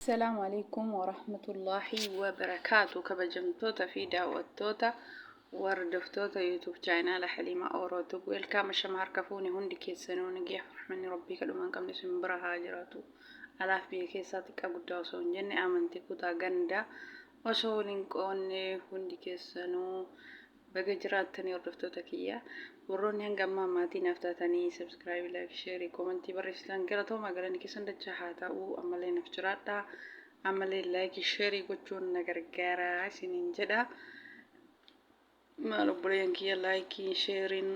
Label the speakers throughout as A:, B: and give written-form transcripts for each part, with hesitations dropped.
A: Assalaamu alaikum warahmatullaahi wabarakaatu. Kabajamtoota fi daawwattoota, hordoftoota YouTube chaanaala Haliima Orootu, welcome. Shama harka fuune, hundi keessanuu nagaya, rahmanni rabbii kadhuma hin qabne isin bira haa jiraatu. Alaaf biyya keessaa, xiqqaa guddaa osoo hin jenne, amantii, kutaa, gandaa osoo waliin qoonne, hundi keessanuu baga jiraattanii. Hordoftoota kiyya, warroonni hanga ammaa maatii naaf taatanii subscribe, like, share, comment barreessitan, galatoomaa, galanni keessan dachaa haa ta'u. Ammallee naaf jiraadhaa, ammallee like, share gochuun na gargaara isiniin jedha. Maal obboleeyyan kiyya, like shareiin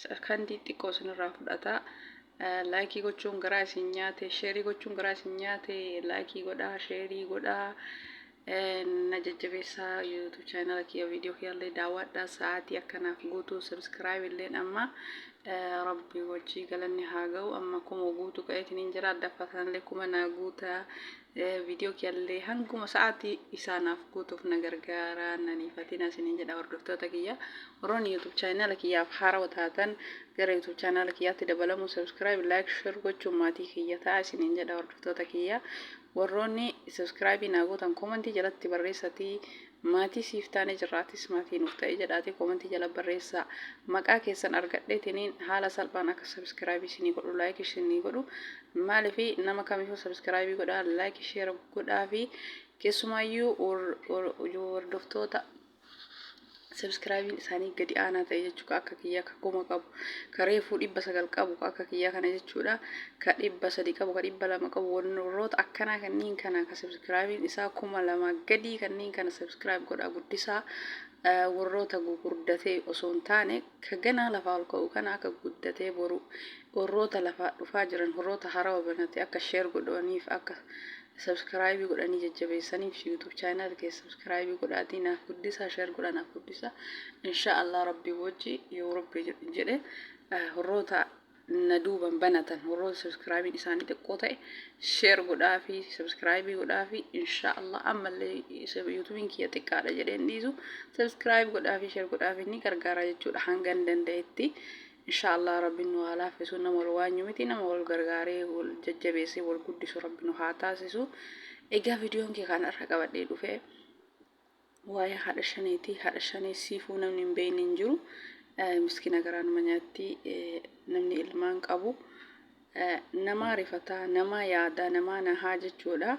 A: sakandii xiqqoo isinirraa fudhata. Like gochuun garaa isin nyaate, share gochuun garaa isin nyaate, like godhaa, share godhaa, na jajjabeessaa. YouTube chaanala kiyya, viidiyoo kiyyallee daawwadhaa. Sa'aatii akkanaaf guutuu subscribe illeen amma rabbi wajjii galanni haa ga'u, amma 1000 guutuu ka'eetiin hin jira. Addaffaa sanallee 1000 naa guutaa. Viidiyoo kiyyallee hanguma sa'aatii isaanaaf guutuuf na gargaara, naniifatina isiniin jedha. Hordoftoota kiyya, warroonni YouTube chaanala kiyyaaf haarawaa taatan, gara YouTube chaanala kiyyaatti dabalamu, subscribe, like, share gochuun maatii kiyya ta'a isiniin jedha. Hordoftoota kiyya, warroonni subscribe naa gootan, comment jalatti barreessatii "Maatii siif taane jirraatis, maatii nuuf ta'e" jedhaatii comment jala barreessaa. Maqaa keessan argadheetiniin haala salphaan akka subscribe isinii godhu, like isinii godhu. Maaliif, nama kamiifuu subscribe godhaa, like, share godhaa fi keessumaayyuu hordoftoota subscribeiin isaanii gadi aanaa ta'e jechuudha, akka kiyyaa ka 1000 qabu, ka reefuu 900 qabu, ka akka kiyyaa kana jechuudha, ka 300 qabu, ka 200 qabu, warroota akkanaa kanneen kana, ka subscribeiin isaa 2000 gadii kanneen kana subscribe godhaa, guddisaa. Warroota gugurdatee osoo hin taane, ka ganaa lafaa ol ka'u kana akka guddatee boru warroota lafaa dhufaa jiran, warroota harawa banate akka share godhaniif, akka subscribe godhanii jajjabeessaniif, YouTube channel kee subscribe godhaatii naaf guddisaa, share godhaa naaf guddisaa. Insha Allah, rabbii wajji yoo rabbi jedhe, warroota na duuban banatan, warroota subscribeiin isaanii xiqqoo ta'e, share godhaa fi subscribe godhaa fi insha Allah ammallee YouTubeiin kiyya xiqqaadha jedheen dhiisu, subscribe godhaa fi share godhaa fi ni gargaara jechuudha hanga hin danda'etti. Insha Allah, rabbiin nu haa laaffisu. Nama wal waanyu miti, nama wal gargaaree wal jajjabeessee wal guddisu rabbi nu haa taasisu. Egaa viidiyoon kee kana irra qabadhee dhufe waa'ee haadha shaneeti. Haadha shanee siifuu namni hin beekne hin jiru. Miskiina, garaa nama nyaatti. Namni ilmaan qabu namaa rifataa, namaa yaadaa, namaa nahaa jechuudha.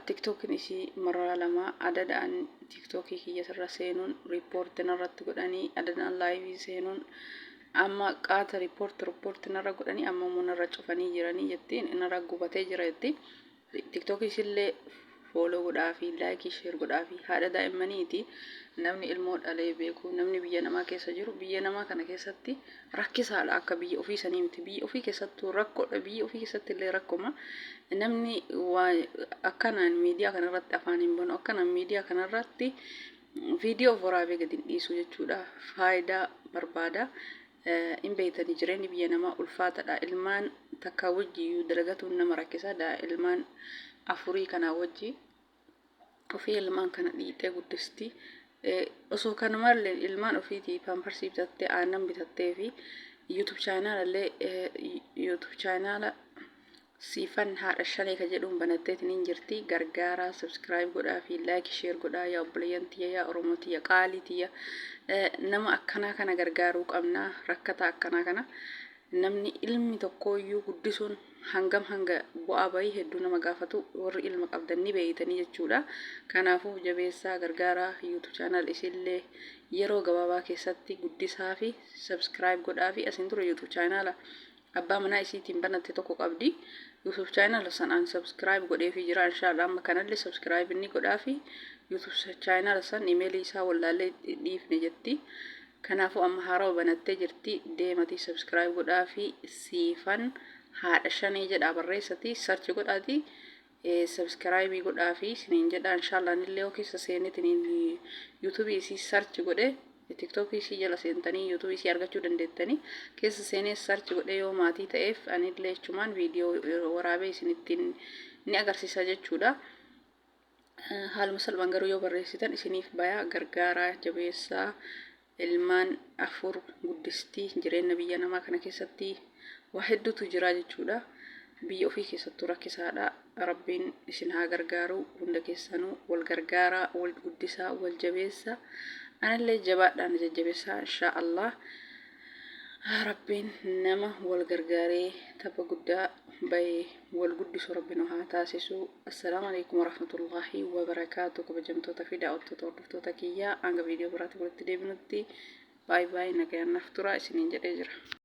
A: TikTokiin isii maraa lama adadaan TikTokii kiyya irra seenuun report narratti godhanii, adadaan live seenuun amma qaata report report narra godhanii, amma immoo narra cufanii jiranii jettiin, narra gubatee jira jetti. TikTokii isillee follow godhaa fi like, share godhaa fi haadha daa'immaniiti. Namni ilmoo dhalee beeku, namni biyya namaa keessa jiru, biyya namaa kana keessatti rakkisaadha, akka biyya ofii sanii miti. Biyya ofii keessattuu rakkoodha, biyya ofii keessatti illee rakkoma. Namni waa akkanaan miidiyaa kanarratti afaan hin banu, akkanaan miidiyaa kanarratti viidiyoo of waraabee gadi hin dhiisu jechuudha. Faayidaa barbaada. Hin beektanii, jireenyi biyya namaa ulfaataadha. Ilmaan takka wajji iyyuu dalagatuun nama rakkisa. Ilmaan afurii kanaa wajji ofii ilmaan kana dhiitee guddisti. Osoo kanumallee ilmaan ofiitii Pampers bitattee, aannan bitattee fi YouTube chaanaala illee, YouTube chaanaala Siifan Haadha Shanee ka jedhuun banatteetiin hin jirti. Gargaaraa, subscribe godhaa fi like, share godhaa. Yaa obboleeyyan tiyya, yaa Oromoo tiyya, qaalii tiyya, nama akkanaa kana gargaaruu qabna. Rakkataa akkanaa kana, namni ilmi tokkooyyuu guddisuun hangam hanga bu'aa bahii hedduu nama gaafatu, warri ilma qabdan ni beeytanii jechuudha. Kanaafuu jabeessaa gargaaraa. YouTube channel isillee yeroo gabaabaa keessatti guddisaa fi subscribe godhaa fi asin dura YouTube channel abbaa manaa isiitiin banatte tokko qabdi. YouTube channel sanaan subscribe godheefii jira. Inshallah, amma kanallee subscribe inni godhaafi. YouTube channel san emailii isaa wallaallee dhiifne jetti. Kanaafuu amma haarawa banattee jirti. Deematii subscribe godhaafi. Siifan Haadha Shanee jedhaa barreessati search godhaati subscribe godhaafi isiniin jedha. Inshallah, anillee yoo keessa seenetiin YouTube isii search godhe, TikTokii isii jala seentanii YouTube isii argachuu dandeettanii, keessa seenee search godhee yoo maatii ta'eef, anillee jechumaan viidiyoo waraabee isinittiin ni agarsiisa jechuudha. Haaluma salphaan garuu yoo barreessitan isiniif bayaa. Gargaaraa, jabeessaa. Ilmaan afur guddistii, jireenya biyya namaa kana keessatti waa hedduutu jira jechuudha. Biyya ofii keessattuu rakkisaadha. Rabbiin isin haa gargaaru. Hunda keessanuu wal gargaaraa, wal guddisaa, wal jabeessa. Anallee jabaadhaan jajjabeessaa, inshaa Allah. Rabbiin nama wal gargaaree tapha guddaa bahee wal guddisu Rabbi nu haa taasisu. Assalaamu alaikum warahmatullaahi wabarakaatu. Kabajamtoota fi daawwattoota, hordoftoota kiyyaa, hanga viidiyoo biraatti walitti deebinutti baay'ee baay'ee nagayaan naaf tura isiniin jedhee jira.